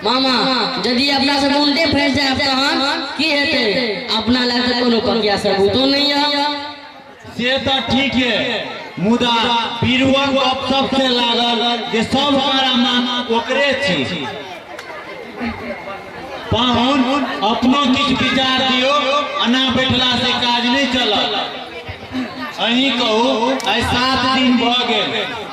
मामा यदि अपना से मुंडे फंसि जाए तहन की हेतै? अपना लग तऽ कोनो पकिया सबूतो नहीं है। से तऽ ठीक है, मुदा बीरुआ गप सबसे लागल जे सब करामा ओकरे छी। पाहुन अपनो किछु विचार दियो, अना बैठला से काज नहीं चलत। अहीं कहू, आइ 7 दिन भऽ गेल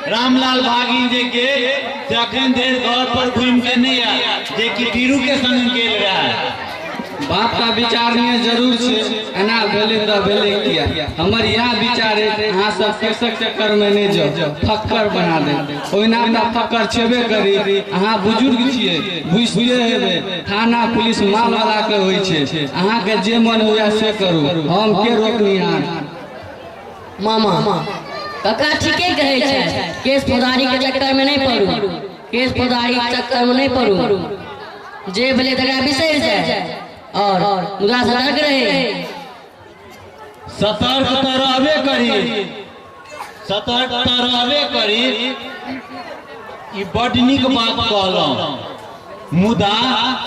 रामलाल भागिन जे गेल से अखन धरि घर पर घुमि के नहि आयल, जे कि बीरू के संग गेल रहे। बाप का विचार में जरूर छे, एना भेलै तऽ भेलै किया। हमर इएह विचार है, अहाँ सब केसक चक्कर में नहीं जाओ, फक्कर बना दे। ओहिना तऽ फक्कर छेबे करी, अहाँ बुजुर्ग छियै, बुझिते हेबै थाना पुलिस माल वाला के होइ छे। अहाँ के जे मन हुए से करू, हम के रोकनिहार। मामा काका ठीके कहै छै, केस फौजदारी के चक्कर में नहीं पड़ू, केस फौजदारी के चक्कर में नहीं पड़ू। जे भेलै तकरा बिसरि जाए और मुदा सतर्क रहे। सतर्क तऽ रहबे करी, सतर्क तऽ रहबे करी, ई बड नीक बात कहलहुँ। मुदा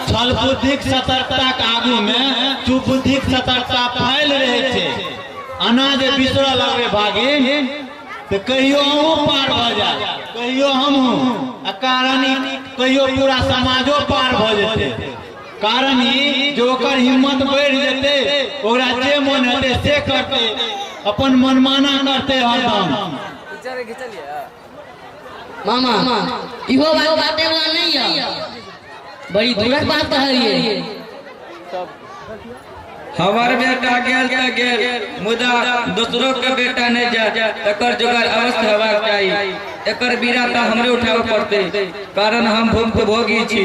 छल बुद्धिक सतर्कताक आगू में चुप बुद्धिक सतर्कता फैल रहै छै। अना जे बिसरऽ लगबै भागिन तऽ कहियो अहूँ पार भऽ जायब, कहियो हमहूँ, आ कारण ई कहियो पूरा समाजो पार भऽ जेतै। कारण ई जे ओकर हिम्मत बढ़ि जेतै, ओकरा जे मन हेतै से करतै, अपन मनमाना करतै हरदम। मामा इहो बात बाते वाला नहीं है, बड़ी दूरक बात कहलिए। हमर बेटा गेल तऽ गेल, मुदा दोसरो के बेटा नहि जाय तकर जोगार अवश्य हेबाक चाही। एकर बीड़ा तऽ हमरे उठाबऽ पड़तै, कारण हम भुक्तभोगी छी।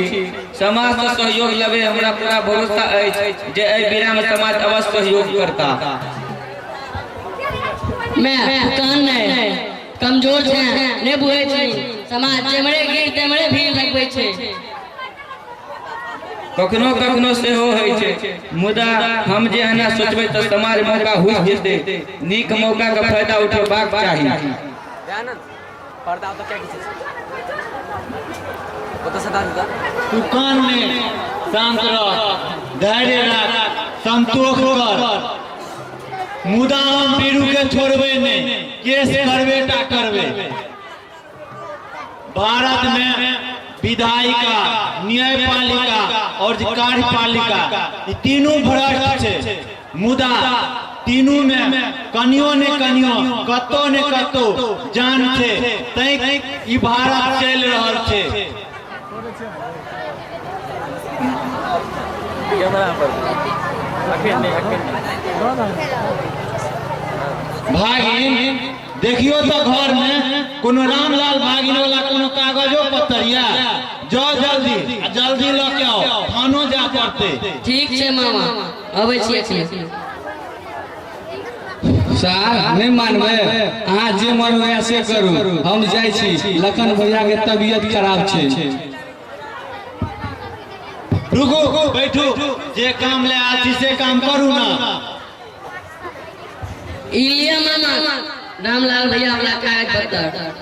समाज से सहयोग लेबै, हमरा पूरा भरोसा अछि जे एहि बीड़ा में समाज अवश्य सहयोग करता। मैं कान नहीं कमजोर छै, नहीं बुझै छी, समाज जेमरे गिर तेमरे भीड़ लगबै छै। कखनो कखनो सेहो होइ छै, मुदा हम जे एना सोचबै तऽ समाज मौका हुसि जेतै। नीक मौका के फायदा उठेबाक चाही। तू कान में शांत रह, धैर्य राख, संतोष कर। मुदा हम बीरू के छोड़बै नहीं, केस करबे टा करबे। भारत में विधायिका, न्यायपालिका और कार्यपालिका ई तीनू भ्रष्ट छै, मुदा तीनू में कनियो ने कनियो कतौ ने कतौ जान छै, तैं ई भारत चलि रहल छै। भागिन देखियो तो घर में कोनो रामलाल भागिन वाला कोनो कागजो पत्तर या जाओ जल्दी, आ जल्दी लऽ के आओ, थानो जा पड़ते। ठीक छै मामा, अबै छी अखने। सार नहीं मानबै, अहाँ जे मन होइए से करू, हम जाइ छी, लखन भैया के तबियत खराब छै। रुकू, बैठू, जे काम ले आयल छी से काम करू ना। ई लिअ मामा रामलाल भैया वाला कागज पत्तर।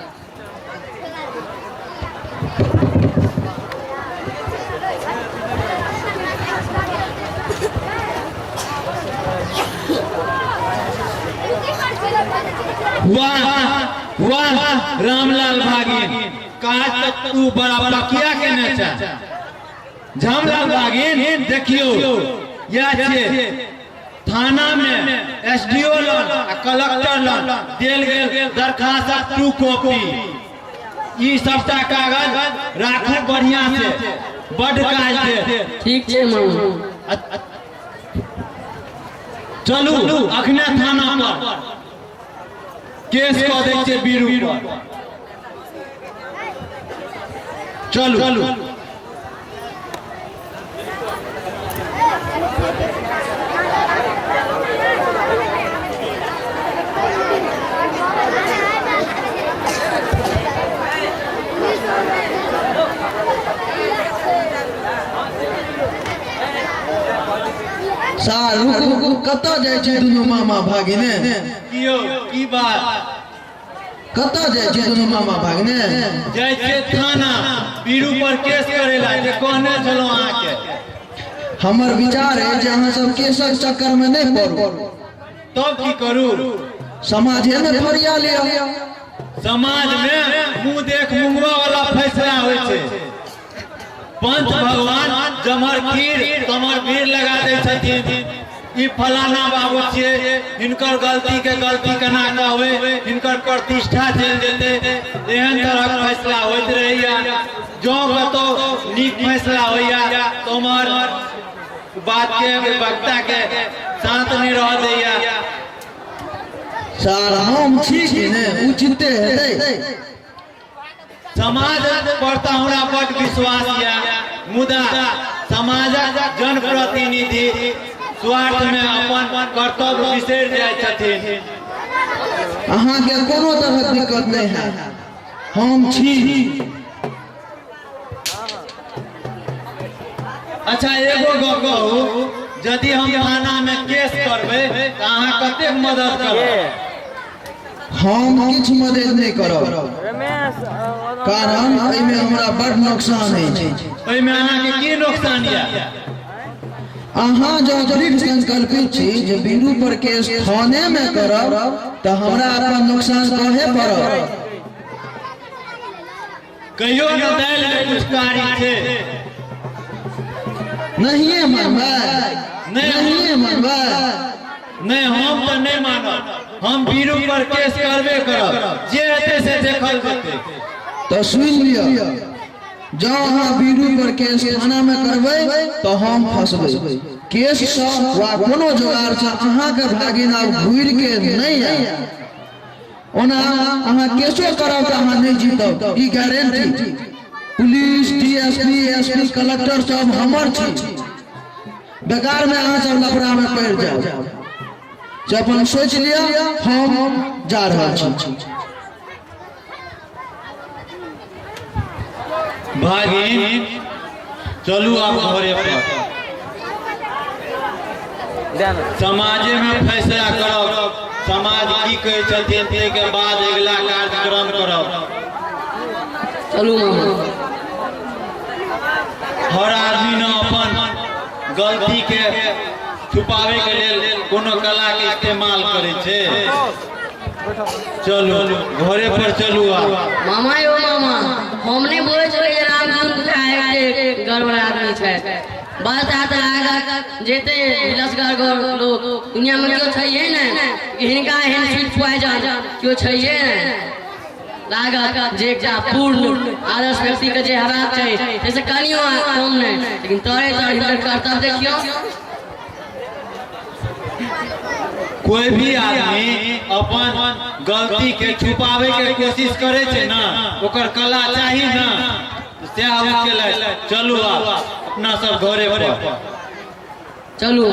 वाह वाह रामलाल भागिन, काज तक तू बड़ा पकिया केने छे। झामलाल भागिन देखियो, यह छे थाना में एसडीओ लग आ कलेक्टर लग देल गेल दरखास्तक 2 कॉपी। ई सबटा कागज राखू बढ़िया से, बड काज दे। ठीक छै मामा। चलू अखने थाना पर केस कऽ दै छियै बीरू पर। चलू। सार रुकू रुकू, कतऽ जाइ छी दुनू मामा भागिने? कियो की बात? कतऽ जाइ छी दुनू मामा भागिने? जाइ छियै थाना। बीरू पर केस करेला जे कहने छलहुँ अहाँके। हमर विचार है जे अहाँ सब केसक चक्कर में नहीं पड़ू। तब की करू? समाजे में फरिया लिया। समाज में मुंह देख मुंगवा वाला फैसला होइ छै। पंच भगवान जमहर खीर तमहर भीड़ लगा दै छथिन। ई फलाना बाबू छियै, हिनकर गलती के गलती केना कहबै, हिनकर प्रतिष्ठा चलि जेतै। एहन तरहक फैसला होइत रहैया। जँ कतौ नीक फैसला होइया तऽ उमहर बात के वक्ता के शांत नहि रह दैया। सर हम छी कि ने उचिते हेतै। समाज पर तऽ हमरा बड विश्वास यऽ, मुदा समाजक जनप्रतिनिधि स्वार्थ में अपन कर्तव्य बिसरि जाइ छथिन। अहाँके कोनो तरहक दिक्कत नहि है, हम छी। अच्छा एगो गप कहू, यदि हम थाना में केस करबै तऽ अहाँ कतेक मदद करब? हम किछु मदद नहि करब, कारण एहिमे हमरा बड नुकसान अछि। एहिमे अहाँके की नुकसान यऽ? अहाँ जँ दृढ़ संकल्पित छी जे बीरू पर केस थाने में करब तऽ हमरा अपन नुकसान कहे पड़त। कहियो न दालि में कुछ कारी छै। नहिये मानबै? नहिये मानबै? नहि, हम तऽ नहि मानब। हम बीरू पर केस करबे करब, जे हेतै से देखल जेतै। तऽ सुनि लिअ, जँ अहाँ बीरू पर केस थाना में करबै तऽ हम फंसबै। केस सँ वा कोनो जोगार सँ अहाँके भागिन आब घुरि के नहि आयत। ओना अहाँ केसो करब तऽ अहाँ नहि जीतब, ई guarantee. Police, DSP, SP, collector सब हमर छी। बेकार में अहाँ सब लफड़ा में पड़ि जाउ। से अपन सोचि लिअ, हम जा रहल छी। भागिन चलू आब घरे पर, समाजे में फैसला करब। समाज की कहै छथिन ताहिके बाद अगिला कार्यक्रम करब। चलू मामा। हर आदमी ने अपन गलती के छुपावे के लेल कोनो कला के इस्तेमाल करै छै। चलू घरे पर चलू आब। मामा यो मामा, हम नहि बोलै छलियै जे रामधुन कुमार गड़बड़ आदमी छै। बात आता आगा जेते लसगर घर लोग दुनिया में केओ छैहे ने कि हिनका एहन स्वीट पॉइजन केओ छैहे ने। लागत जे एकटा पूर्ण आदर्श व्यक्ति के जे हेबाक चाही ताहिसँ कनियो कम नहि, लेकिन तरे तर हिनकर कर्तव्य देखियौ। कोई भी आदमी अपन गलती के छुपावे के कोशिश करे छै ना, ओकर कला चाही ना, सएह ओ केलथि। चलू आब अपना सब घरे पर चलू।